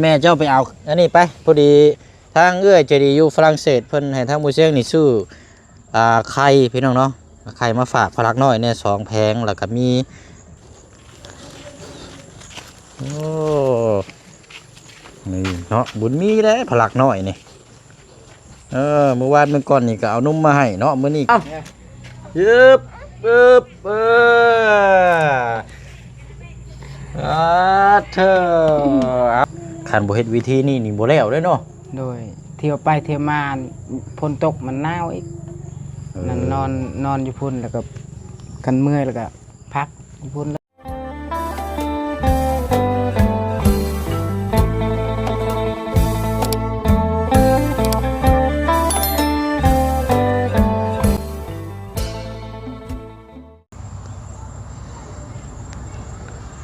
ແມ່ເຈົ້າໄປເອົາອັນນີ້ໄປ. ພໍດີທາງເອື້ອຍໃຈດີຢູ່ຝຣັ່ງເສດ ເພິ່ນໃຫ້ທາງໝູ່ຊຽງນີ້ຊື້ ອ່າ ໄຂ່ພີ່ນ້ອງເນາະ, ໄຂ່ມາຝາກພະລັກນ້ອຍແດ່ສອງແຜງ ແລ້ວກໍມີ ໂອ້ ນີ້ເນາະ ບຸນມີເດ້ພະລັກນ້ອຍນີ້. ເອີ ມື້ວານມື້ກ່ອນນີ້ກໍເອົານົມມາໃຫ້ເນາະ, ມື້ນີ້ ເອົາ ອຶບ ອຶບ ເອີ ອາເທີ ຄັນບໍ່ເຮັດວິທີນີ້ນີ້ບໍ່ແລ້ວເດ້ເນາະ. ໂດຍ ທ່ຽວໄປທ່ຽວມາ ຝົນຕົກມັນໜາວອີກ. ເອີ ນັ້ນນອນ ນອນຢູ່ພຸ້ນ ແລ້ວກໍຄັນເມື່ອຍແລ້ວກໍພັກຢູ່ພຸ້ນ.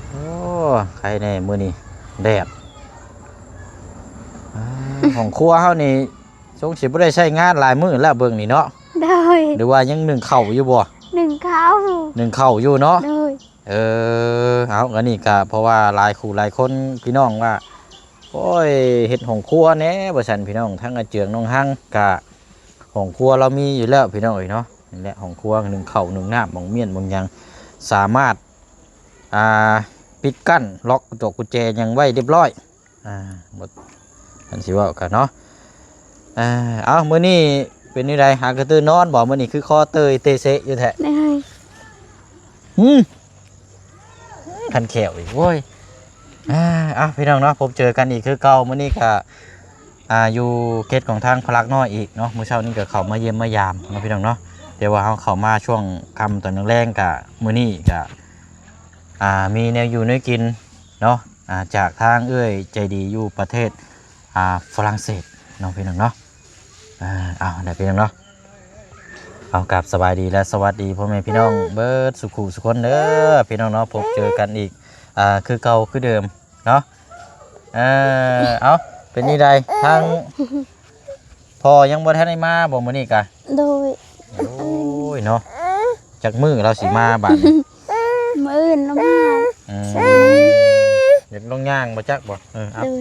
ໂອ້ ໄຄແດ່ມື້ນີ້ແດດ. ອ່າ ຫ້ອງຄົວເຮົານີ້ສົງຊິບໍ່ໄດ້ໃຊ້ງານຫຼາຍມື້ແລ້ວເບິ່ງນີ້ເນາະ. ໂດຍ ຫຼືວ່າຍັງໜຶ້ງເຂົ້າຢູ່ບໍ່? ໜຶ້ງເຂົ້າ ໜຶ້ງເຂົ້າຢູ່ເນາະ. ໂດຍ ເອີ ເອົາ ອັນນີ້ກະເພາະວ່າຫຼາຍຄູ່ຫຼາຍຄົນພີ່ນ້ອງວ່າ ໂອ້ຍ ເຮັດຫ້ອງຄົວແດ່ວ່າຊັ້ນພີ່ນ້ອງ. ທັງອາເຈືອງນ້ອງຮັງກະຫ້ອງຄົວລາວມີຢູ່ແລ້ວພີ່ນ້ອງເອີຍເນາະ. ນີ້ແຫຼະຫ້ອງຄົວ ໜຶ້ງເຂົ້າໜຶ້ງນ້ຳ ໝອງມ້ຽນໝອງຫຍັງ ສາມາດ ອ່າ ປິດກັ້ນ ລັອກຕົວກຸນແຈຫຍັງໄວ້ຮຽບຮ້ອຍ. ອ່າ ບໍ່ ຄັນຊິເວົ້າກັນເນາະ. ອ່າ ເອົາ ມື້ນີ້ເປັນຈັ່ງໃດ ຫາກະຕື່ນນອນບໍ່? ມື້ນີ້ຄືຄໍເຕີຍເຕເຊະຢູ່ແທ້. ໂດຍ ຫືມ ຄັນແຂ້ວອີກ ໂອ້ຍ. ອ່າ ເອົາ ພີ່ນ້ອງເນາະ ພົບເຈີກັນອີກຄືເກົ່າ. ມື້ນີ້ກະ ອ່າ ຢູ່ເຂດຂອງທາງພະລັກນ້ອຍອີກເນາະ. ມື້ເຊົ້ານີ້ກະເຂົ້າມາຢ້ຽມມາຢາມເນາະ ພີ່ນ້ອງເນາະ, ແຕ່ວ່າເຮົາເຂົ້າມາຊ່ວງຄ່ຳຕອນແລງໆ. ກະມື້ນີ້ກະ ອ່າ ມີແນວຢູ່ແນວກິນເນາະ ອ່າ ຈາກທາງເອື້ອຍໃຈດີຢູ່ປະເທດ ອ່າ ຝຣັ່ງເສດເນາະ ພີ່ນ້ອງເນາະ. ອ່າ ເອົາ ໄດ້ພີ່ນ້ອງເນາະ ເອົາ ກາບສະບາຍດີ ແລະ ສະຫວັດດີພໍ່ແມ່ພີ່ນ້ອງເບິດສຸຂູສຸຄົນເດີ ພີ່ນ້ອງເນາະ. ພົບເຈີກັນອີກ ອ່າ ຄືເກົ່າຄືເດີມເນາະ. ເອີ ເອົາ ເປັນຈັ່ງໃດ ທາງພໍ່ຍັງບໍ່ທັນໄດ້ມາບໍ່ມື້ນີ້ກະ? ໂດຍ ໂອ້ຍເນາະ ຈັກມື້ລາວຊິມາບາດນີ້? ມື້ອື່ນລາວມາ. ອືມ ເຮັດລົງຍ່າງບໍ່ຈັກບໍ່? ເອີ ເອົາ ໂດຍ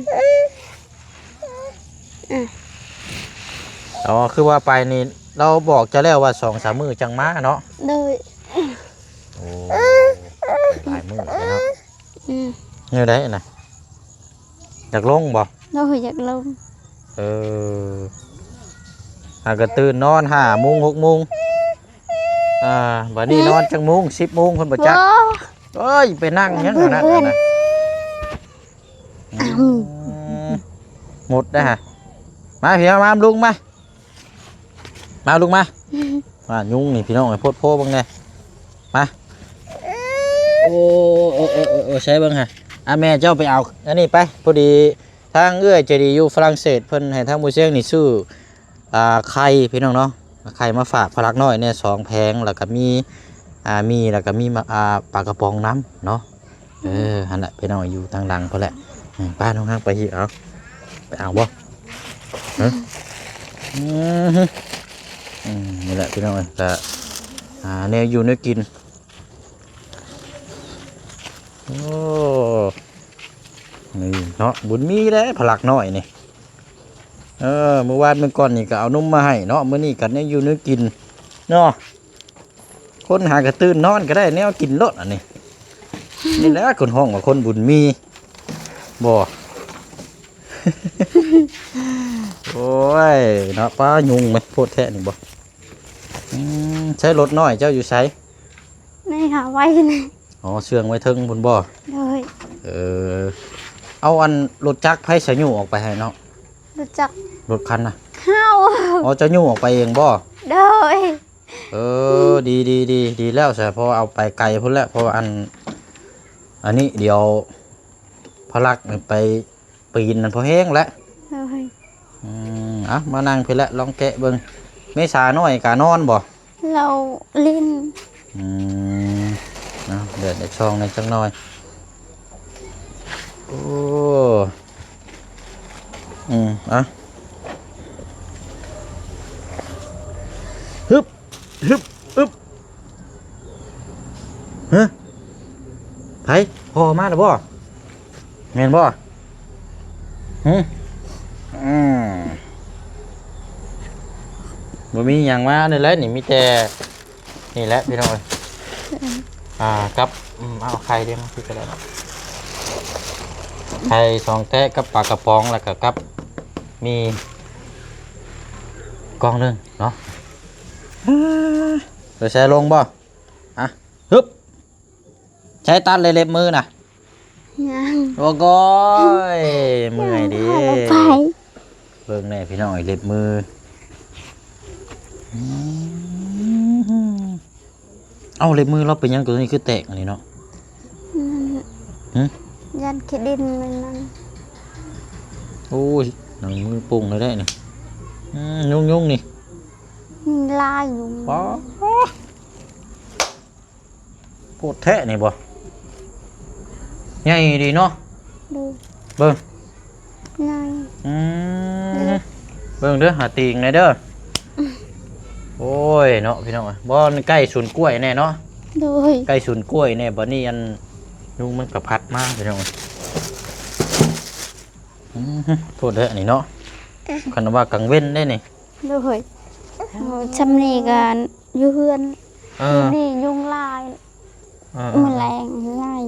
ອໍ ຄືວ່າໄປນີ້ລາວບອກເຈົ້າແລ້ວວ່າສອງສາມມື້ຈັ່ງມາເນາະ? ໂດຍ ໂອ້ ຫຼາຍມື້ແລ້ວເນາະ. ອືມ ແນວໃດນະ ຢາກລົງບໍ່? ໂດຍ ຢາກລົງ. ເອີ ຫາກະຕື່ນນອນຫ້າໂມງ ຫົກໂມງ. ອ່າ ບາດນີ້ ອືມ ນອນຈັກໂມງ? ສິບໂມງພຸ້ນບໍ່ຈັກ. ໂອ້ຍ ໄປນັ່ງຫຍັງຫັ້ນນະ? ອືມ ໝົດໄດ໋ຫະ. ມາພີ່ ມາ ມາ ລຸງມາ ມາ ລຸງມາ. ອ່າ ຍຸງນີ້ພີ່ນ້ອງ ໂພດໂພເບິ່ງແດ່. ມາ ໂອ້ ໂອ້ ໃຊ້ເບິ່ງຫະ. ອ່າ ແມ່ເຈົ້າໄປເອົາອັນນີ້ໄປ. ພໍດີທາງເອື້ອຍໃຈດີຢູ່ຝຣັ່ງເສດ ເພິ່ນໃຫ້ທາງໝູ່ຊຽງນີ້ຊື້ ອ່າ ໄຂ່ພີ່ນ້ອງເນາະ, ໄຂ່ມາຝາກພະລັກນ້ອຍແດ່ສອງແຜງ ແລ້ວກະມີ ອ່າ ໝີ່ ແລ້ວກະມີ ອ່າ ປາກະປ໋ອງນຳເນາະ. ເອີ ຫັ້ນແຫຼະພີ່ນ້ອງ ຢູ່ທາງຫຼັງພຸ້ນແຫຼະ. ເອີ ໄປ ນ້ອງຮັກໄປຮີບເອົາ ໄປເອົາບໍ່? ຮະ ອືມ ອືມ ນີ້ແຫຼະພີ່ນ້ອງເອີຍ ກະ ອ່າ ແນວຢູ່ແນວກິນ. ໂອ້ ນີ້ເນາະ ບຸນມີເດ້ພະລັກນ້ອຍນີ້. ເອີ ມື້ວານມື້ກ່ອນນີ້ກະເອົານົມມາໃຫ້ເນາະ, ມື້ນີ້ກະແນວຢູ່ແນວກິນເນາະ. ຄົນຫາກະຕື່ນນອນກະໄດ້ແນວກິນໂລດອັນນີ້. ນີ້ແຫຼະຄົນຮ້ອງວ່າຄົນບຸນມີ ບໍ່? ໂອ້ຍເນາະ ປ້າ ຍຸງແມ່ນໂພດແທ້ນີ້ບໍ່? ອືມ ໃຊ້ລົດນ້ອຍເຈົ້າຢູ່ໃສ? ໃນຫາໄວ້ນະ. ອໍ ເຊື່ອງໄວ້ເທິງພຸ້ນບໍ່? ໂດຍ. ເອີ ເອົາອັນລົດຈັກໃຜສະຍູ້ອອກໄປໃຫ້ເນາະ? ລົດຈັກ ລົດຄັນນະ? ເຮົາ. ອໍ ເຈົ້າຍູ້ອອກໄປເອງບໍ່? ໂດຍ. ເອີ ດີ ດີ ດີ ດີແລ້ວຊະ ເພາະວ່າເອົາໄປໄກພຸ້ນແຫຼະ ເພາະວ່າອັນ ອັນນີ້ດຽວພະລັກໄປປີນນັ້ນພໍແຮງແຫຼະ. ໂດຍ. ອືມ ເອົາ ມານັ່ງພີ້ແຫຼະ ລອງແກະເບິ່ງ. ເມສານ້ອຍກະນອນບໍ່? ລາວຫຼິ້ນ. ອືມ ເອົາ ແດດຈະສ່ອງແດ່ຈັກໜ່ອຍ. ໂອ້ ອືມ ເອົາ ຮຶບ ຮຶບ ອຶບ. ຮະ ໃຜ? ພໍ່ມາແລ້ວບໍ່? ແມ່ນບໍ່? ຫຶ ອືມ ບໍ່ມີຫຍັງມານີ້ແຫຼະ ນີ້ມີແຕ່ ນີ້ແຫຼະພີ່ນ້ອງເອີຍ ອ່າ ກັບ ອືມ ເອົາໄຂ່ດຽວມາຄືກັນແລ້ວເນາະ ໄຂ່ສອງແຕະກັບປາກະປ໋ອງ ແລ້ວກໍກັບໝີ່ກ່ອງໜຶ່ງເນາະ ເອີ ໄປໃສ່ລົງບໍ່ ອ່ະ ຮຶບ ໃຊ້ຕັດເລັບມືນະ ຍັງ ໂອ້ໂກຍ ເມື່ອຍເດ້ ເບິ່ງແດ່ພີ່ນ້ອງເອີຍ ເລັບມື ອືມ ເອົ້າ ເລັບມືລາວເປັນຫຍັງ ໂຕນີ້ຄືແຕກອັນນີ້ເນາະ ອືມ ຫຶ ຢ້ານຂີ້ດິນມັນນັ້ນ ໂອ້ຍ ໜັງມືປຸ້ງເລີຍເດ້ນີ້ ອືມ ຍຸງໆນີ້ ມີຫຼາຍຢູ່ ປາດ ໂພດແທ້ນີ້ບໍ່ ໃຫຍ່ດີເນາະ ໂດຍ ເບິ່ງ ໃຫຍ່ ອືມ ເບິ່ງເດີ ຫາຕີງແດ່ເດີ ໂອ້ຍເນາະພີ່ນ້ອງ ບໍ່ໃກ້ສວນກ້ວຍແດ່ເນາະ ໂດຍ ໃກ້ສວນກ້ວຍແດ່ ບັດນີ້ອັນ ຍຸງມັນກໍພັດມາພີ່ນ້ອງ ອືມ ໂພດແທ້ນີ້ເນາະ ຄັນວ່າກາງເວັນເດ້ນີ້ ໂດຍ ຊ່ຳນີ້ກໍຢູ່ເຮືອນ ເອີ ຢູ່ນີ້ຍຸງຫຼາຍ ເອີໆໆ ແມະແລງຫຼາຍ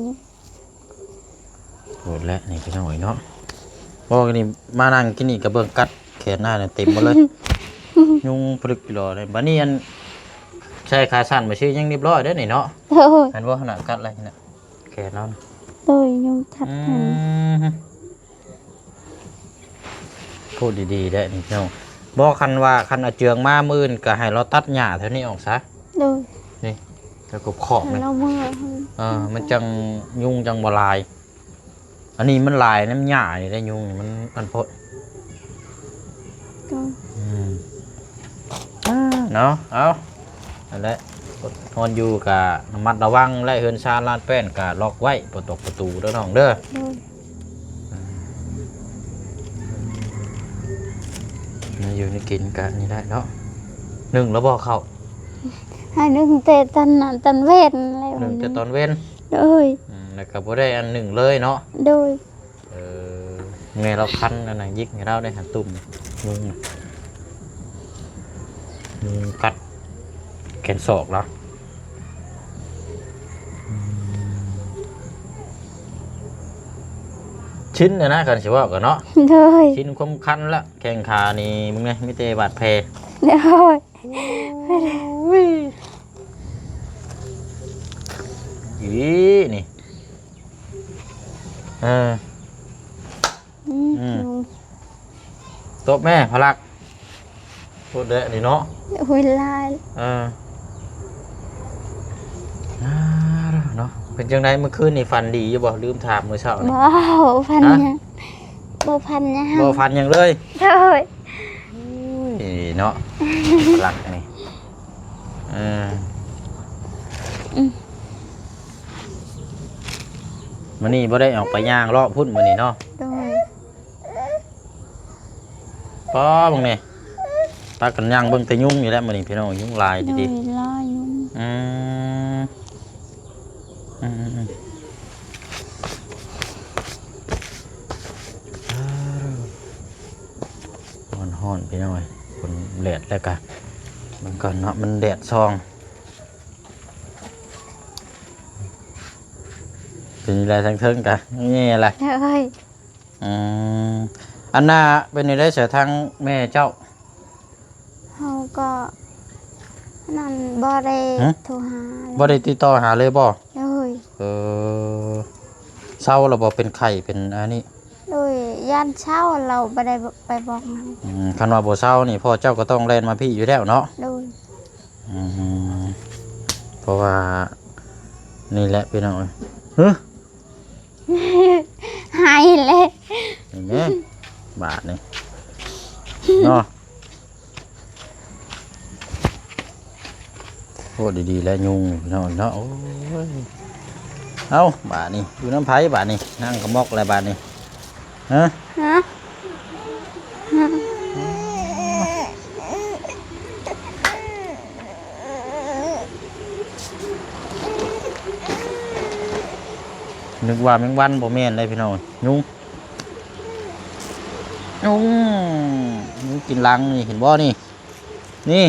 ໂພດແທ້ນີ້ພີ່ນ້ອງເອີຍເນາະ ບໍ່ນີ້ມານັ່ງກິນນີ້ກໍເບິ່ງກັດແຂນໜ້າເຕັມໝົດເລີຍ ຍຸງພະລຶກອີ່ຫຼໍ່ເລີຍ ບັດນີ້ອັນ ໃສ່ຂາສັ້ນມາຊີ້ຍັງຮຽບຮ້ອຍເດ້ນີ້ເນາະ ໂດຍ ເຫັນບໍ່ ຂະໜາດກັດແລ້ວນີ້ນະ ແຂນເຮົານະ ໂດຍ ຍຸງກັດ ອືມ ໂພດດີໆ ແດ່ນີ້ເນາະ ບໍ່ ຄັນວ່າ ຄັນອາເຈືອງມາມື້ອື່ນກໍໃຫ້ລາວຕັດຫຍ້າແຖວນີ້ອອກຊະ ໂດຍ ນີ້ ແລ້ວກໍຂອບ ໃຫ້ ນີ້ ລາວເມືອ ເອີ ມັນຈັ່ງ ຍຸງຈັ່ງບໍ່ຫຼາຍ ອັນນີ້ມັນຫຼາຍນຳຫຍ້ານີ້ໄດ໋ ຍຸງນີ້ມັນອັນໂພດ ໂດຍ ອືມ ອ່າ ເນາະ ເອົາ ນັ້ນແຫຼະ ນອນຢູ່ກະລະມັດລະວັງ ແລະ ເຮືອນຊານລານແປ້ນກະລັອກໄວ້ ບໍ່ຕົກປະຕູເດີນ້ອງເດີ ໂດຍ ແນວຢູ່ແນວກິນກະນີ້ແຫຼະເນາະ ໜຶ້ງແລ້ວບໍ່ເຂົ້າ ໃຫ້ໜຶ້ງແຕ່ຕອນນັ້ນ ຕອນເວັນແລ້ວ ໜຶ້ງແຕ່ຕອນເວັນ ໂດຍ ອືມ ແລ້ວກໍບໍ່ໄດ້ອັນໜຶ້ງເລີຍເນາະ ໂດຍ ເອີ ແມ່ລາວຄັນອັນນັ້ນ ຍິກໃຫ້ລາວໄດ້ຫາຕຸ່ມຍຸງນະ ຍຸງກັດແຂນສອກລາວ ອືມ ຊິນແລ້ວນະ ຄັນຊິເວົ້າກັນເນາະ ໂດຍ ຊິນຄວາມຄັນລະ ແຂ້ງຂານີ້ ເບິ່ງແດ່ ມີແຕ່ບາດແຜ ໂດຍ ໂອ້ຍ ອີນີ້ ເອີ ອືມ ອືມ ຕົບແມ່ພະລັກ ໂພດແທ້ນີ້ເນາະ ໂອ້ຍ ຫຼາຍ ເອີ ອ່າ ເນາະ ເປັນຈັ່ງໃດ ມື້ຄືນນີ້ຝັນດີຢູ່ບໍ່? ລືມຖາມມື້ເຊົ້ານີ້ ບໍ່ ບໍ່ຝັນຫຍັງ ຮະ? ບໍ່ຝັນຫຍັງ ບໍ່ຝັນຫຍັງເລີຍ ໂດຍ ໂອ້ຍ ເນາະ ພະລັກນີ້ ເອີ ອືມ ມື້ນີ້ບໍ່ໄດ້ອອກໄປຍ່າງເລາະພຸ້ນມື້ນີ້ເນາະ ໂດຍ ປ້າ ເບິ່ງນີ້ ພາກັນຍ່າງເບິ່ງແຕ່ຍຸງນີ້ແຫຼະມື້ນີ້ພີ່ນ້ອງ ຍຸງຫຼາຍດີ ໂດຍ ຫຼາຍຍຸງ ອືມ ອືມໆໆ ຮ້ອນໆ ພີ່ນ້ອງເອີຍ ຝົນແດດແລ້ວກະ ເບິ່ງກ່ອນເນາະ ມັນແດດສ່ອງ ເປັນແລະ ທາງເທິງກະແຍ່ແລະ ໂດຍ ອືມ ອັນນ່າ ເປັນແນວໃດສະທາງແມ່ເຈົ້າ? ເຮົາກໍນັ້ນ ບໍ່ໄດ້ ຫຶ? ໂທຫາເລີຍ ບໍ່ໄດ້ຕິດຕໍ່ຫາເລີຍບໍ່? ໂດຍ ເອີ ເຊົາແລ້ວບໍ່ ເປັນໄຂ້ເປັນອັນນີ້? ໂດຍ ຢ້ານເຊົາ ລາວບໍ່ໄດ້ໄປບອກນຳ ອືມ ຄັນວ່າບໍ່ເຊົານີ້ ພໍ່ເຈົ້າກໍຕ້ອງແລ່ນມາພີ້ຢູ່ແລ້ວເນາະ? ໂດຍ ອືມ ເພາະວ່າ ນີ້ແຫຼະພີ່ນ້ອງເອີຍ ຫຶ? ໄຫ້ແລ້ວ ນີ້ແຫຼະ ບາດນີ້ເນາະ ໂອ້ ດີໆ ແລ້ວຍຸງເນາະ ເນາະ ໂອ້ຍ ເອົ້າ ບາດນີ້ ຢູ່ນຳໃຜບາດນີ້ ນັ່ງກະໝອກແລ້ວບາດນີ້ ຮະ? ຮະ? ຮະ? ນຶກວ່າແມງວັນ ບໍ່ແມ່ນເດ້ພີ່ນ້ອງ ຍຸງ. ຍຸງ ຍຸງກິນລັງນີ້ ເຫັນບໍ່ນີ້? ນີ້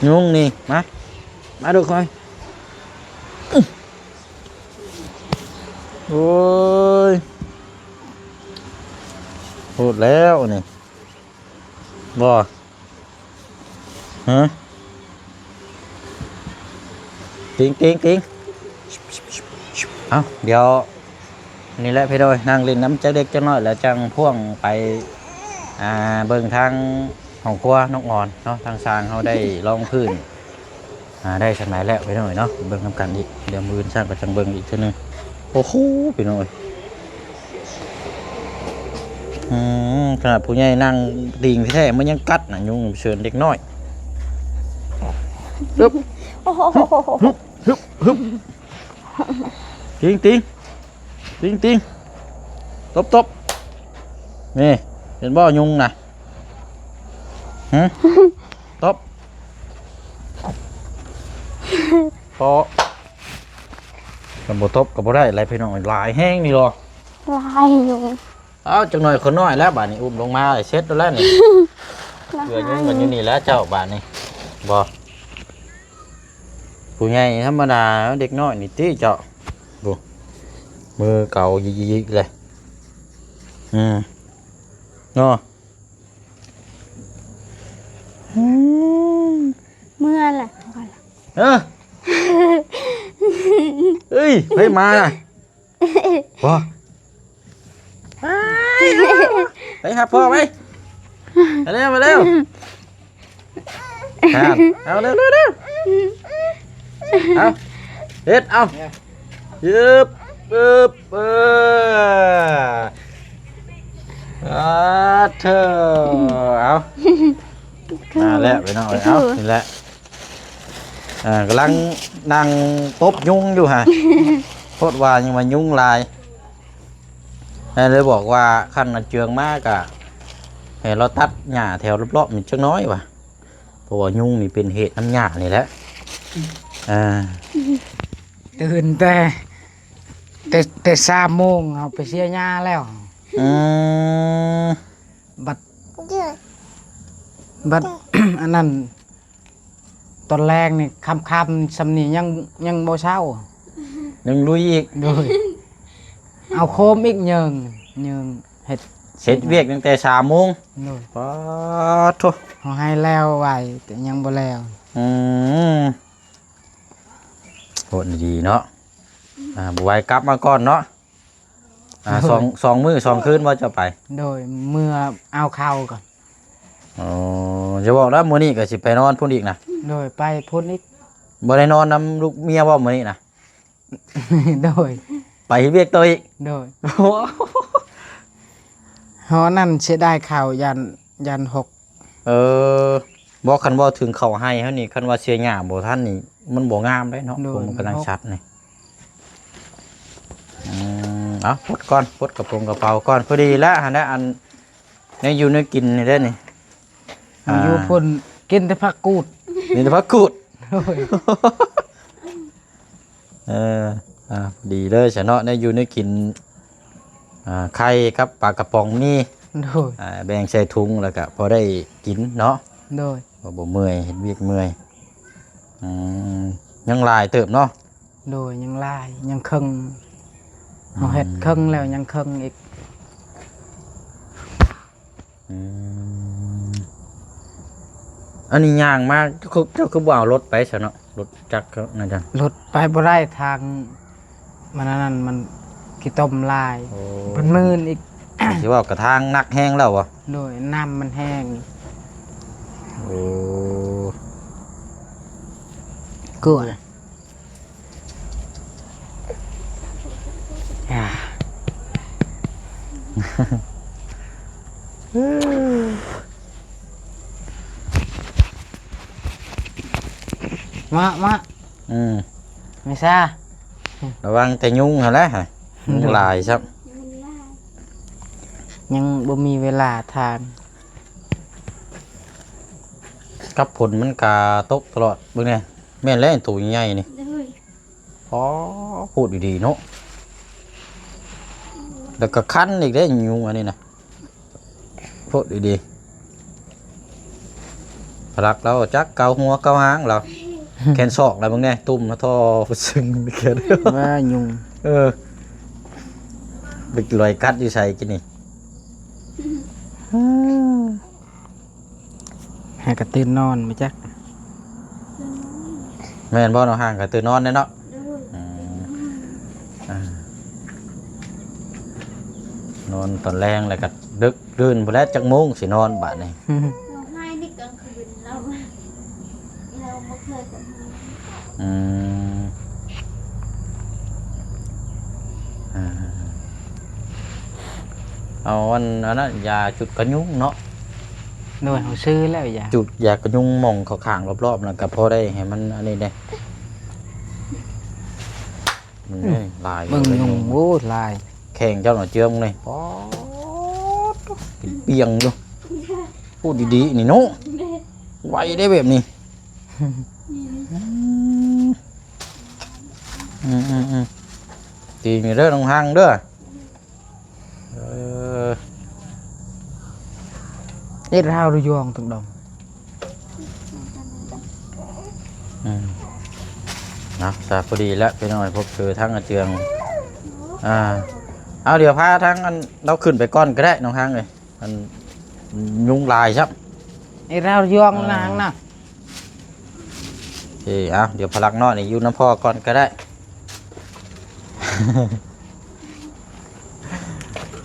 ຍຸງນີ້ ມາ ມາດູຂ້ອຍ ໂອ້ຍ ໂພດແລ້ວນີ້ ບໍ່ ຮະ ຕິງ ຕິງ ຕິງ ເອົ້າ ດຽວ ນີ້ແຫຼະພີ່ນ້ອງ ນັ່ງຫຼິ້ນນຳຈັກເລັກຈັກນ້ອຍ ແລ້ວຈັ່ງພ່ວງໄປ ອ່າ ເບິ່ງທາງຫ້ອງຄົວນ້ອງອອນເນາະ. ທາງຊ່າງເຮົາໄດ້ລອງພື້ນ ອ່າ ໄດ້ສ່ຳໃດແລ້ວພີ່ນ້ອງເນາະ ເບິ່ງນຳກັນອີກ. ດຽວມື້ອື່ນຊ່າງກໍຈັ່ງເບິ່ງອີກເທື່ອໜຶ່ງ. ໂອ້ໂຫ ພີ່ນ້ອງເອີຍ ອືມ ຂະໜາດຜູ້ໃຫຍ່ນັ່ງຕິງແທ້ໆ ມັນຍັງກັດນະ ຍຸງເຊີນເດັກນ້ອຍ. ຮຶບ ໂອ້ໂຫ ຮຶບ ຮຶບ ຮຶບ ຕິງ ຕິງ ຕິງ ຕິງ ຕົບ ຕົບ ນີ້ ເຫັນບໍ່ຍຸງນະ? ຫຶ ຕົບ ເປາະ ຄັນບໍ່ຕົບກໍບໍ່ໄດ້ແຫຼະພີ່ນ້ອງ ຫຼາຍແຮງນີ້ລະ ຫຼາຍຢູ່. ເອົາ ຈັກໜ່ອຍຄົນນ້ອຍແລ້ວ ບາດນີ້ ອຸ້ມລົງມາເສັດແລ້ວນີ້ ເພື່ອຍຸງກັນຢູ່ນີ້ແຫຼະເຈົ້າ ບາດນີ້ ບໍ່ ຜູ້ໃຫຍ່ທຳມະດາ ເດັກນ້ອຍນີ້ຕິເຈົ້າ ໂອ້ ມືເກົາຍິກໆເລີຍ ອືມ ເນາະ ອືມ ເມື່ອລະ ເອີ ເອີຍ ໃຜມານະ? ບໍ່ ໄປຫາພໍ່ໄປ ມາເລັວ ມາເລັວ ເອົາ ເອົາ ເຮັດ ເອົາ ຍືບ ເອີບ ເອີ ອາເທີ ເອົາ ມາແລ້ວ ໄປເນາະ ເອົາ ນີ້ແຫຼະ ອ່າ ກຳລັງນັ່ງຕົບຍຸງຢູ່ຫັ້ນ ໂພດວ່າຍັງວ່າຍຸງຫຼາຍ ແລ້ວເລີຍບອກວ່າ ຄັນອັນເຈືອງມາກະໃຫ້ລາວຕັດຫຍ້າແຖວລອບໆນີ້ຈັກໜ້ອຍວ່າ ເພາະວ່າຍຸງນີ້ເປັນເຫດນຳຫຍ້ານີ້ແຫຼະ ອ່າ ຕື່ນແຕ່ ແຕ່ ແຕ່ສາມໂມງເຮົາໄປເສຍຫຍ້າແລ້ວ ອືມ ບັດ ບັດ ອັນນັ້ນ ຕອນແລງນີ້ຄ່ຳໆ ສ່ຳນີ້ຍັງ ຍັງບໍ່ເຊົາ ຍັງລຸຍອີກ ໂດຍ ເອົາໂຄມອີກ ເຍິງ ເຍິງເຮັດ ເຮັດວຽກຕັ້ງແຕ່ສາມໂມງ ໂດຍ ປາດໂທ້ ເຮົາໃຫ້ແລ້ວໄວ ແຕ່ຍັງບໍ່ແລ້ວ ອືມ ໂຫດດີເນາະ ອ່າ ບໍ່ໄວກັບມາກ່ອນເນາະ ອ່າ ໂດຍ ສອງ ສອງມື້ສອງຄືນບໍ່ເຈົ້າໄປ? ໂດຍ ເມືອເອົາເຂົ້າກ່ອນ ອໍ ຢ່າບອກນະ ມື້ນີ້ກໍຊິໄປນອນພຸ້ນອີກນະ? ໂດຍ ໄປພຸ້ນອີກ ບໍ່ໄດ້ນອນນຳລູກເມຍບໍ່ມື້ນີ້ນະ? ໂດຍ ໄປເຮັດວຽກຕໍ່ອີກ? ໂດຍ ເຮົານັ້ນເສຍດາຍເຂົ້າ ຢ້ານ ຢ້ານຫົກ ເອີ ບໍ່ ຄັນເວົ້າເຖິງເຂົ້າໄຮ່ເຮົານີ້ ຄັນວ່າເສຍຫຍ້າບໍ່ທັນນີ້ ມັນບໍ່ງາມເດ້ເນາະ ໂດຍ ພວກມັນກຳລັງ ມັນຫົກ ຊັດນີ້ ອືມ ເອົາ ປົດກ່ອນ ປົດກະໂປງກະເປົາກ່ອນ ພໍດີແລ້ວຫັ້ນນະ ອັນ ແນວຢູ່ແນວກິນນີ້ເດ້ນີ້ ເຮົາຢູ່ ອ່າ ພຸ້ນ ກິນແຕ່ຜັກກູດ ມີແຕ່ຜັກກູດ ໂດຍ ເອີ ອ່າ ພໍດີເລີຍຊະເນາະ ແນວຢູ່ແນວກິນ ອ່າ ໄຂ່ກັບປາກະປ໋ອງມີ ໂດຍ ອ່າ ແບ່ງໃສ່ຖົງ ແລ້ວກະພໍໄດ້ກິນເນາະ ໂດຍ ບໍ່ ບໍ່ເມື່ອຍ ເຮັດວຽກເມື່ອຍ ອືມ ຍັງຫຼາຍເຕີບເນາະ ໂດຍ ຍັງຫຼາຍ ຍັງເຄິ່ງ ອືມ ເຮົາເຮັດເຄິ່ງແລ້ວຍັງເຄິ່ງອີກ ອືມ ອັນນີ້ຍ່າງມາ ເຈົ້າຄື ເຈົ້າຄືບໍ່ເອົາລົດໄປຊະເນາະ ລົດຈັກນະຈັນ ລົດໄປບໍ່ໄດ້ ທາງມັນອັນນັ້ນ ມັນຂີ້ຕົມຫຼາຍ ໂອ້ ເປັນໝື່ນອີກ ຊິເວົ້າກະທາງໜັກແຮງແລ້ວບໍ່? ໂດຍ ນ້ຳມັນແຮງ ໂອ້ ກົວ ອ່າ ມາ ມາ ອືມ ເມຊາ ລະວັງແຕ່ຍຸງຫັ້ນແຫຼະ ຍຸງຫຼາຍຊ້ຳ ຍັງບໍ່ມີເວລາທາງ ກັບຝົນມັນກະຕົກຕະຫຼອດ ເບິ່ງແດ່ ແມ່ນແລ້ວໂຕໃຫຍ່ນີ້ ໂດຍ ອໍ ໂພດດີໆເນາະ ແລ້ວກໍຄັນອີກເດ້ຍຸງອັນນີ້ນະ ໂພດດີໆ ພະລັກລາວຈັກເກົາຫົວເກົາຫາງລາວ ແຂນສອກລະເບິ່ງແດ່ ຕຸ້ມມາທໍ່ປຶດຊຶງແຂນ ວ່າຍຸງ ເອີ ໄປລອຍກັດຢູ່ໃສກິນນີ້ ຫາກະຕື່ນນອນບໍ່ຈັກ ແມ່ນບໍ່ນ້ອງຮ້າງ ກະຕື່ນນອນແດ່ເນາະ ອືມ ອ່າ ນອນຕອນແລງແລ້ວກະດຶກດື່ນພຸ້ນແຫຼະ ຈັກໂມງຊິນອນບາດນີ້ ຮ້ອງໄຫ້ໃນກາງຄືນລາວ ລາວບໍ່ເຄີຍຮ້ອງໄຫ້ ອືມ ອ່າ ເອົາອັນ ອັນນັ້ນ ຢາຈູດກະຍຸງເນາະ ໂດຍ ເຮົາຊື້ແລ້ວຢາ ຈູດຢາກະຍຸງໝ່ອງຂ້າງໆ ລອບໆ ນັ້ນກະພໍໄດ້ໃຫ້ມັນອັນນີ້ແດ່ ມັນ ອືມ ຫຼາຍ ເບິ່ງຍຸງ ໂອ້ ຫຼາຍ ແຂງເຈົ້າໜ້າເຈື່ອງນີ້ ປອດ ເປັນປ່ຽງຢູ່ ໂອ້ ດີໆ ນີ້ເນາະ ໄວເດ້ແບບນີ້ ອືມ ອືມໆໆ ຕີນີ້ເດີນ້ອງຮັງເດີ ເອີ ເຮັດຮາວລະຍອງຕຶງດອງ ອືມ ເນາະ ສາພໍດີແລ້ວ ພີ່ນ້ອງ ພົບເຈີທາງອາເຈືອງ ອ່າ ເອົາ ດຽວພາທາງອັນ ລາວຂຶ້ນໄປກ່ອນກໍໄດ້ນ້ອງຮັງເອີຍ ມັນຍຸງຫຼາຍຊ້ຳ ເຮັດຮາວລະຍອງນາງນະ ເອີ ເອົາ ດຽວພະລັກນ້ອຍນີ້ຢູ່ນຳພໍ່ກ່ອນກໍໄດ້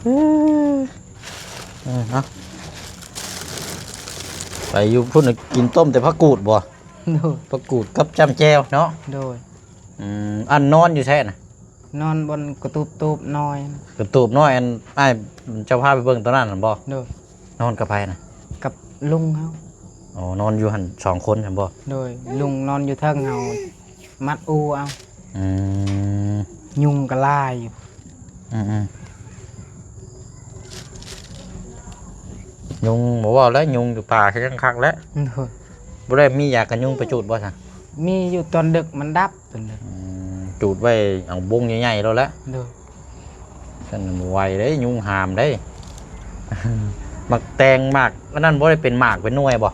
ເອີ ເນາະ ໄປຢູ່ພຸ້ນກິນຕົ້ມແຕ່ຜັກກູດບໍ່? ໂດຍ ຜັກກູດກັບຈ້ຳແຈ່ວເນາະ ໂດຍ ອືມ ອັນນອນຢູ່ໃສນະ? ນອນບ່ອນກະຕູບຕູບນ້ອຍ ກະຕູບນ້ອຍ ອັນອ້າຍເຈົ້າພາໄປເບິ່ງຕອນນັ້ນຫັ້ນບໍ່? ໂດຍ ນອນກັບໃຜນະ? ກັບລຸງເຮົາ ອໍ ນອນຢູ່ຫັ້ນສອງຄົນຫັ້ນບໍ່? ໂດຍ ລຸງນອນຢູ່ເທິງ ເຮົາມັດອູເອົາ ອືມ ຍຸງກໍຫຼາຍຢູ່ ອືມໆ ຍຸງບໍ່ເວົ້າແລ້ວ ຍຸງຢູ່ປ່າຄືຍັງຄັກແຫຼະ ໂດຍ ບໍ່ໄດ້ມີຢາກັນຍຸງໄປຈູດບໍ່ຊະ? ມີຢູ່ຕອນດຶກມັນດັບ ເພິ່ນເດີ ອືມ ຈູດໄວ້ເອົາບົງໃຫຍ່ໆໂລດແຫຼະ ໂດຍ ຊັ້ນບໍ່ໄຫວເດ້ ຍຸງຫາມເດ້ ໝາກແຕງ ໝາກອັນນັ້ນບໍ່ໄດ້ເປັນໝາກເປັນໜ່ວຍບໍ່?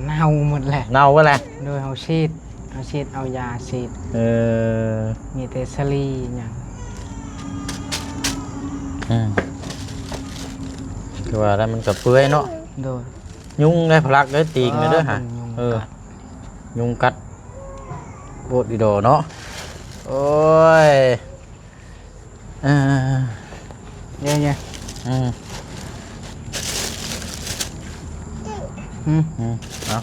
ເນົ່າໝົດແຫຼະ ເນົ່າເບິດແຫຼະ ໂດຍ ເຮົາສີດ ເຮົາສີດ ເອົາຢາສີດ ເອີ ມີແຕ່ສາລີຫຍັງ ອືມ ຄືວ່າແລ້ວມັນກໍເປື່ອຍເນາະ ໂດຍ ຍຸງເດ້ ພະລັກເດີ ຕີງເດີຫາ ເອີ ຍຸງກັດ ໂອດອີ່ດໍເນາະ ໂອ້ຍ ເອີ ເຍ ເຍ ອືມ ອືມ ອືມ ເອົາ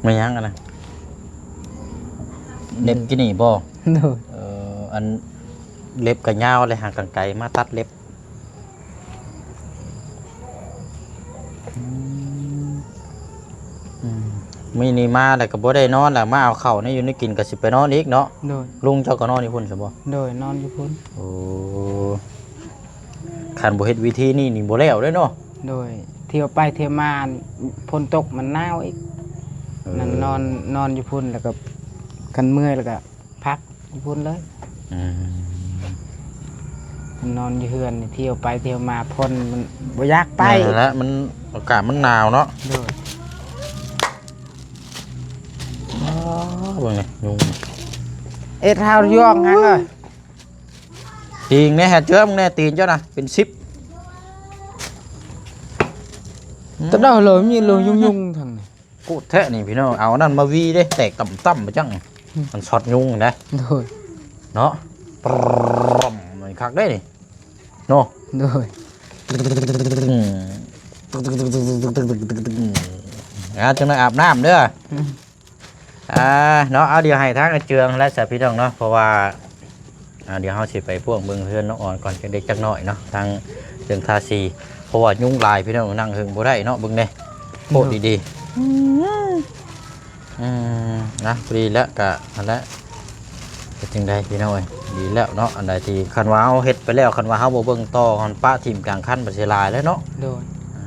ແມ່ນຫຍັງອັນນັ້ນ? ເລັບກິນນີ້ບໍ່? ໂດຍ ເອີ ອັນເລັບກໍຍາວແລ້ວ ຫາການໄກມາຕັດເລັບ. ອືມ ອືມ ມື້ນີ້ມາແລ້ວກໍບໍ່ໄດ້ນອນແລ້ວ ມາເອົາເຂົ້າແນວຢູ່ແນວກິນ ກໍຊິໄປນອນອີກເນາະ. ໂດຍ ລຸງເຈົ້າກໍນອນຢູ່ພຸ້ນຊະບໍ່? ໂດຍ ນອນຢູ່ພຸ້ນ. ໂອ້ ຄັນບໍ່ເຮັດວິທີນີ້ນີ້ບໍ່ແລ້ວເດ້ເນາະ. ໂດຍ ທ່ຽວໄປທ່ຽວມາ ຝົນຕົກມັນໜາວອີກ. ເອີ ນັ້ນນອນ ນອນຢູ່ພຸ້ນ ແລ້ວກໍຄັນເມື່ອຍແລ້ວກໍ ພັກຢູ່ພຸ້ນເລີຍ. ອືມ ນອນຢູ່ເຮືອນນີ້ ທ່ຽວໄປທ່ຽວມາ ຝົນມັນບໍ່ຢາກໄປ. ນັ້ນແຫຼະ ມັນ ອາກາດມັນໜາວເນາະ. ໂດຍ ອໍ ເບິ່ງນີ້ ຍຸງ ເອັດຮາວຢອງຫັ້ນເລີຍ. ຕີນແນ່ ຫາເຈີມແນ່ ຕີນເຈົ້ານະ ເປັນສິບ. ຕະເດົາເລີຍ ມີໂລຍຸງໆ ທາງນີ້. ໂຄດແທ້ນີ້ພີ່ນ້ອງ ເອົາອັນນັ້ນມາວີເດ້ ແຕກຕ່ຳໆ ໄປຈັງ ອືມ ມັນຊັອດຍຸງນະ. ໂດຍ ເນາະ ປຣອມ ມັນຄັກເດ້ນີ້ເນາະ. ໂດຍ ອືມ ອ່າ ຈັ່ງນັ້ນອາບນ້ຳເດີ. ອືມ ອ່າ ເນາະ ເອົາ ດຽວໃຫ້ທາງອາເຈືອງແລະ ສາພີ່ນ້ອງເນາະ ເພາະວ່າ ອ່າ ດຽວເຮົາຊິໄປພວງເບິ່ງເຮືອນນ້ອງອອນກ່ອນ ຈັກເລັກຈັກນ້ອຍເນາະ ທາງເຄື່ອງທາສີ ເພາະວ່າຍຸງຫຼາຍພີ່ນ້ອງ ນັ່ງເຫິງບໍ່ໄດ້ເນາະ. ເບິ່ງແດ່ ໂພດດີໆ. ອືມ ອືມ ນະ ພໍດີແລ້ວກະຫັ້ນແຫຼະ ເຮັດຈັ່ງໃດພີ່ນ້ອງເອີຍ ດີແລ້ວເນາະ. ອັນໃດທີ່ຄັນວ່າເຮົາເຮັດໄປແລ້ວ ຄັນວ່າເຮົາບໍ່ເບິ່ງຕໍ່ ຄັນປະຖິ້ມກາງຄັນ ມັນເສຍຫຼາຍແລ້ວເນາະ. ໂດຍ ອ່າ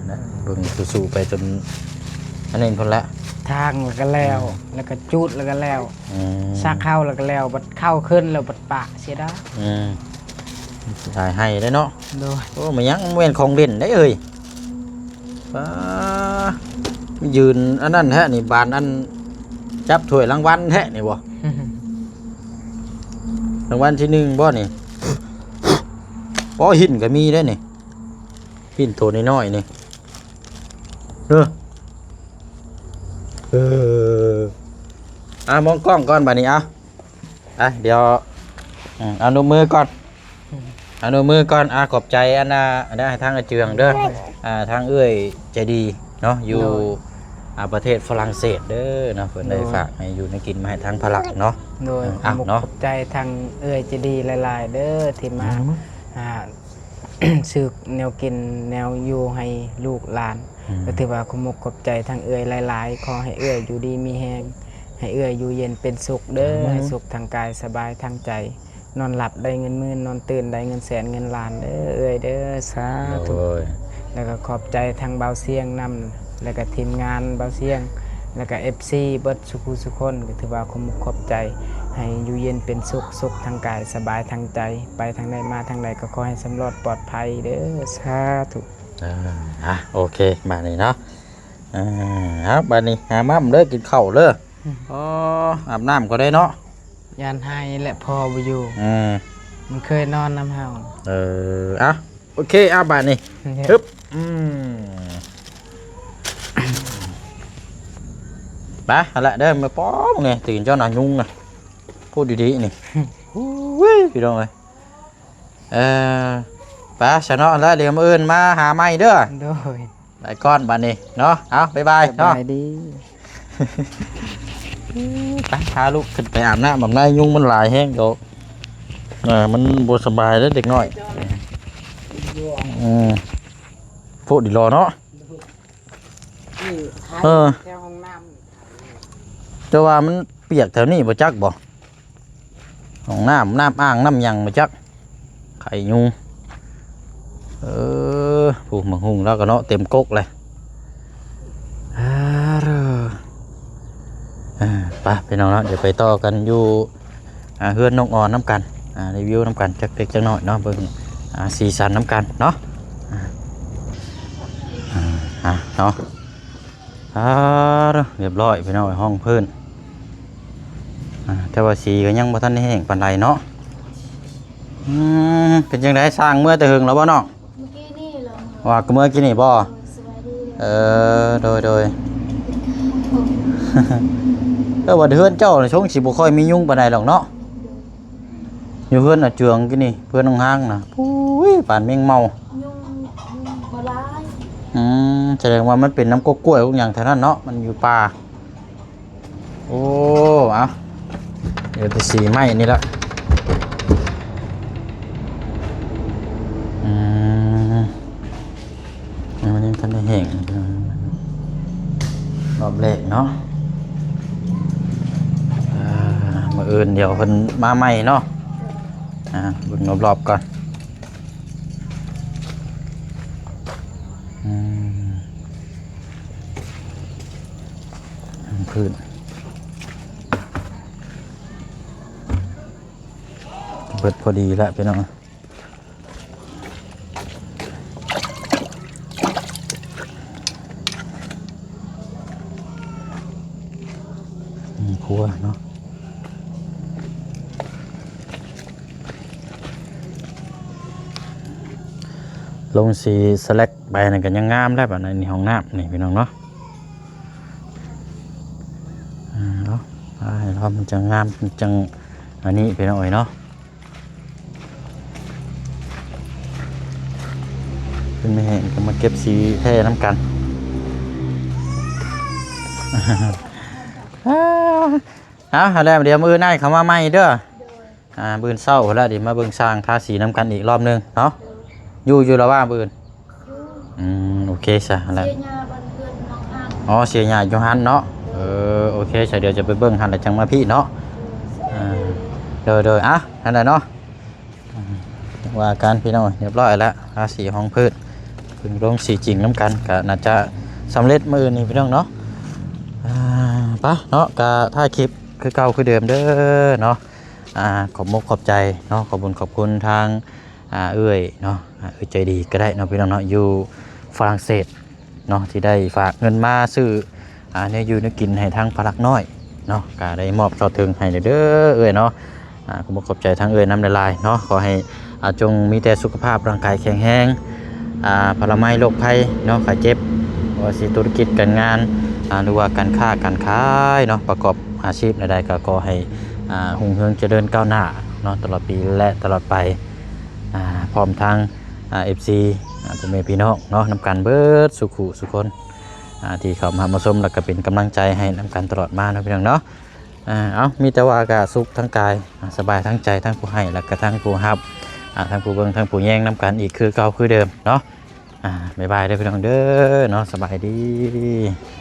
ນະ ເບິ່ງສູ້ໆ ໄປຈົນອັນນີ້ພຸ້ນແຫຼະ. ໄ ທາງແລ້ວກໍແລ້ວ ອືມ ແລ້ວກໍຈູດແລ້ວກໍແລ້ວ ອືມ ສັກເຂົ້າແລ້ວກໍແລ້ວ ບັດເຂົ້າຂຶ້ນແລ້ວບັດປະເສຍດາຍ ອືມ ຫຼາຍໄຮ່ເດ້ເນາະ ໂດຍ ໂອ້ ມັນຍັງແມ່ນຂອງຫຼິ້ນໄດ໋ເອີຍ ປ້າ ຢືນອັນນັ້ນແທ້ນີ້ ບານອັນຈັບຖ້ວຍລາງວັນແທ້ນີ້ບໍ່ ລາງວັນທີໜຶ່ງບໍ່ນີ້ ປໍຫີນກໍມີເດ້ນີ້ ຫີນໂຕນ້ອຍໆນີ້ ເອີ ເອີ ອ່າ ມອງກ້ອງກ່ອນບາດນີ້ ເອົາ ອ່ະ ດຽວ ອືມ ອະນຸມືກ່ອນ ອືມ ອະນຸມືກ່ອນ ອ່າ ຂອບໃຈອັນນ່າ ອັນນັ້ນ ໃຫ້ທາງອາເຈືອງເດີ ໂດຍ ອ່າ ທາງເອື້ອຍໃຈດີເນາະ ຢູ່ ໂດຍ ອ່າ ປະເທດຝຣັ່ງເສດເດີເນາະ ເພິ່ນໄດ້ ໂດຍ ຝາກໃຫ້ຢູ່ໃຫ້ກິນມາໃຫ້ທາງພະລັກເນາະ ໂດຍ ເອີ ອ່ະ ຂອບ ເນາະ ຂອບໃຈທາງເອື້ອຍໃຈດີຫຼາຍໆເດີ ທີ່ມາ ອືມ ອ່າ ຊື້ແນວກິນແນວຢູ່ໃຫ້ລູກຫຼານ ອືມ ກໍຖືວ່າຂອບອົກຂອບໃຈທາງເອື້ອຍຫຼາຍໆ ຂໍໃຫ້ເອື້ອຍຢູ່ດີມີແຮງ ໃຫ້ເອື້ອຍຢູ່ເຢັນເປັນສຸກເດີ ອືມ ໃຫ້ສຸກທາງກາຍສະບາຍທາງໃຈ ນອນຫຼັບໄດ້ເງິນໝື່ນ ນອນຕື່ນໄດ້ເງິນແສນເງິນລ້ານເດີເອື້ອຍເດີ ສາທຸ ໂດຍ ແລ້ວກໍຂອບໃຈທາງບ່າວຊຽງນຳ ແລ້ວກໍທີມງານບ່າວຊຽງ ແລ້ວກໍເອັຟຊີເບິດສຸຜູ້ສຸຄົນ ກໍຖືວ່າຂອບອົກຂອບໃຈ ໃຫ້ຢູ່ເຢັນເປັນສຸກ ສຸກທາງກາຍສະບາຍທາງໃຈ ໄປທາງໃດມາທາງໃດກໍຂໍໃຫ້ສຳລອດປອດໄພເດີ ສາທຸ ອ່າ ອ່ະ ໂອເຄ ບາດນີ້ເນາະ ອ່າ ເອົາ ບາດນີ້ຫາໝ່ຳເດີ ກິນເຂົ້າເດີ ອືມ ອໍ ອາບນ້ຳກໍໄດ້ເນາະ ຢ້ານໄຫ້ແຫຼະ ພໍ່ບໍ່ຢູ່ ອືມ ມັນເຄີຍນອນນຳເຮົາ ເອີ ອ່ະ ໂອເຄ ເອົາ ບາດນີ້ ເອີ ຮຶບ ອືມ ໄປ ຫັ້ນລະເດີ ມາປ້ອມນີ້ ຕີນເຈົ້ານະຍຸງນະ ພູດດີໆນີ້ ໂອ້ຍ ພີ່ນ້ອງເອີຍ ເອີ ໄປຊະເນາະ ແລ້ວດຽວມື້ອື່ນມາຫາໃໝ່ເດີ ໂດຍ ໄປກ່ອນບາດນີ້ເນາະ ເອົາ ບາຍບາຍເນາະ ສະບາຍດີ ໄປ ພາລູກຂຶ້ນໄປອາບນ້ຳອາບໃນ ຍຸງມັນຫຼາຍແຮງດອກ ເອີ ມັນບໍ່ສະບາຍເດ້ເດັກນ້ອຍ ອືມ ໂພດດີຫຼໍເນາະ ນີ້ ເອີ ແຖວຫ້ອງນ້ຳ ແຕ່ວ່າມັນປຽກແຖວນີ້ບໍ່ຈັກບໍ່? ຫ້ອງນ້ຳ ນ້ຳອ່າງ ນ້ຳຫຍັງບໍ່ຈັກ ໄຂ່ຍຸງ ເອີ ຜູ້ໝາກຫຸ່ງລາວກໍເນາະ ເຕັມກົກເລີຍ ອາ ອ່າ ໄປພີ່ນ້ອງເນາະ ດຽວໄປຕໍ່ກັນຢູ່ ອ່າ ເຮືອນນ້ອງອອນນຳກັນ ອ່າ ຣີວິວນຳກັນຈັກເລັກຈັກນ້ອຍເນາະ ເບິ່ງ ອ່າ ສີສັນນຳກັນເນາະ ອ່າ ອ່າ ເນາະ ອ່າ ຮຽບຮ້ອຍພີ່ນ້ອງ ຮອງພື້ນ ອ່າ ແຕ່ວ່າສີກໍຍັງບໍ່ທັນໄດ້ແຫ້ງປານໃດເນາະ ອືມ ເປັນຈັ່ງໃດ ຊ່າງເມືອແຕ່ເຫິງແລ້ວບໍ່ນ້ອງ? ເມື່ອກີ້ນີ້ເລີຍ ວ່າກໍເມື່ອກີ້ນີ້ບໍ່? ໂດຍ ສະບາຍດີ ເອີ ໂດຍ ໂດຍ ເອີ ວ່າເຮືອນເຈົ້ານີ້ຊົງຊິບໍ່ຄ່ອຍມີຍຸງປານໃດດອກເນາະ ໂດຍ ຢູ່ເຮືອນອາເຈືອງກີ້ນີ້ ເພື່ອນນ້ອງຮາງນະ ໂອ້ຍ ປານແມງເມົາ ຍຸງ ຍຸງບໍ່ຫຼາຍ ອືມ ສະແດງວ່າມັນເປັນນຳກົກກ້ວຍກົກຫຍັງແຖວນັ້ນເນາະ ມັນຢູ່ປ່າ ໂອ້ ເອົາ ເຫຼືອແຕ່ສີໄມ້ນີ້ລະ ອືມ ມັນຍັງທັນໄດ້ແຫ້ງ ຮອບແລກເນາະ ອ່າ ມື້ອື່ນດຽວເພິ່ນມາໃໝ່ເນາະ ອ່າ ເບິ່ງຮອບໆກ່ອນ ອືມ ພື້ນ ເບິດພໍດີແລ້ວພີ່ນ້ອງ ອືມ ຄົວເນາະ ລົງສີສະແລັກໄປນັ້ນກໍຍັງງາມແລ້ວ ບາດນີ້ຫ້ອງນ້ຳນີ້ພີ່ນ້ອງເນາະ ອ່າ ເນາະ ອ່າ ໃຫ້ເຮົາມັນຈັ່ງງາມ ມັນຈັ່ງອັນນີ້ພີ່ນ້ອງເອີຍເນາະ ເພິ່ນມີແຮງກໍມາເກັບສີແທ້ນຳກັນ ເອົາ ຫັ້ນແຫຼະ ດຽວມື້ໜ້າເຂົ້າມາໃໝ່ເດີ ໂດຍ ອ່າ ມື້ເຊົ້າພຸ້ນລະ ດຽວມາເບິ່ງຊ່າງທາສີນຳກັນອີກລອບໜຶ່ງເນາະ ໂດຍ ຢູ່ ຢູ່ລະວ່າມື້ອື່ນ ຢູ່ ອືມ ໂອເຄຊະ ຫັ້ນແຫຼະ ເສຍຫຍ້າບ້ານເພື່ອນນ້ອງຫັ້ນ ອໍ ເສຍຫຍ້າຢູ່ຫັ້ນເນາະ ໂດຍ ເອີ ໂອເຄຊະ ດຽວຈະໄປເບິ່ງຫັ້ນ ແລ້ວຈັ່ງມາພີ້ເນາະ ໂດຍ ອ່າ ໂດຍ ໂດຍ ອ່ະ ຫັ້ນແຫຼະເນາະ ອ່າ ວ່າກັນພີ່ນ້ອງ ຮຽບຮ້ອຍແລ້ວ ທາສີຮອງພື້ນ ເພິ່ນລົງສີຈິງນຳກັນ ກໍໜ້າຈະສຳເລັດມື້ອື່ນນີ້ພີ່ນ້ອງເນາະ ອ່າ ປະເນາະ ກະທ້າຍຄລິບຄືເກົ່າຄືເດີມເດີເນາະ. ອ່າ ຂອບມຸກຂອບໃຈເນາະ ຂອບບຸນຂອບຄຸນທາງ ອ່າ ເອື້ອຍເນາະ ອ່າ ເອື້ອຍໃຈດີກໍໄດ້ເນາະ ພີ່ນ້ອງເນາະ ຢູ່ຝຣັ່ງເສດເນາະ ທີ່ໄດ້ຝາກເງິນມາຊື້ ອ່າ ແນວຢູ່ແນວກິນໃຫ້ທາງພາລັກນ້ອຍເນາະ ກໍໄດ້ມອບຕໍ່ເຖິງໃຫ້ເດີເອື້ອຍເນາະ. ອ່າ ຂອບມຸກຂອບໃຈທາງເອື້ອຍນຳຫຼາຍໆເນາະ ຂໍໃຫ້ ອ່າ ຈົ່ງມີແຕ່ສຸຂະພາບຮ່າງກາຍແຂງແຮງ ອ່າ ພະລະໄມໂລກໄພເນາະ ໄຂ້ເຈັບ ບໍ່ວ່າຊິທຸລະກິດການງານ ອ່າ ຫຼືວ່າການຄ້າການຂາຍເນາະ ປະກອບອາຊີບໃດໆ ກໍຂໍໃຫ້ ອ່າ ຮຸ່ງເຮືອງຈະເລີນກ້າວໜ້າເນາະ ຕະຫຼອດປີ ແລະ ຕະຫຼອດໄປ ອ່າ ພ້ອມທັງ ອ່າ ເອັຟຊີ ອ່າ ພໍ່ແມ່ພີ່ນ້ອງເນາະ ນຳກັນເບິດສູ່ຄູ່ສູ່ຄົນ ອ່າ ທີ່ເຂົ້າມາຮັບມາຊົມ ແລ້ວກໍເປັນກຳລັງໃຈໃຫ້ນຳກັນຕະຫຼອດມາເນາະ ພີ່ນ້ອງເນາະ. ອ່າ ເອົາ ມີແຕ່ວ່າກໍສຸກທັງກາຍ ອ່າ ສະບາຍທັງໃຈ ທັງຜູ້ໃຫ້ ແລ້ວກໍທັງຜູ້ຮັບ ອ່າ ທັງຜູ້ເບິ່ງ ທັງຜູ້ແຍງນຳກັນອີກຄືເກົ່າຄືເດີມເນາະ. ອ່າ ບາຍບາຍເດີພີ່ນ້ອງເດີເນາະ ສະບາຍດີ.